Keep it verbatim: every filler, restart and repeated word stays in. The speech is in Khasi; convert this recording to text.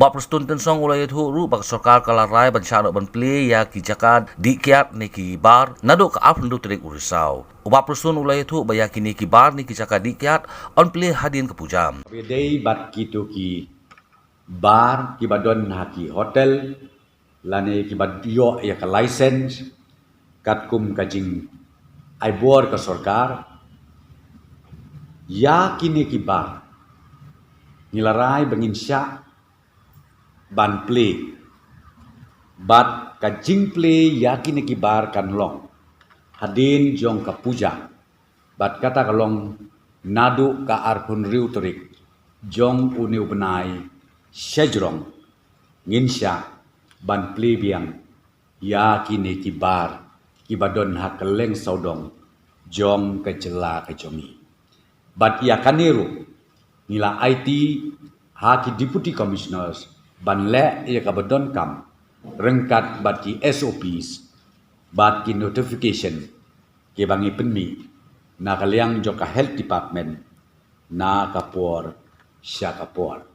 Bah Prestone Tynsong u la ïathuh ruh ba ka sorkar ka la rai ban shah noh ban plie ïa ki jaka dih kiad ne ki bar naduh ka arphew hynriew tarik u Risaw. U Bah Prestone u la ïathuh ba ïa kine ki bar ne ki jaka dih kiad yn plie hadien ka puja. Ba dei bad kito ki bar kiba don ha ki hotel lane kiba ïoh ïa ka license katkum ka jingai bor ka sorkar. Ïa kine ki bar ngi la rai ba ngin shah ban plie bad ka jingplie ïa kine ki bar kan long hadien jong ka puja bad kata ka long naduh ka arphew hynriew tarik jong une u bnai shajrong ngin shah ban plie biang ïa kine ki bar kiba don ha kylleng sawdong jong ka jylla ka jong ngi. Bad ïa kane ruh ngi la aiti ha ki Deputy Commissioners ban leh ïa kaba donkam ryngkat bad ki S O Ps bad ki notification kiba ngi pynmih na ka liang jong ka Health Department na ka por sha ka por.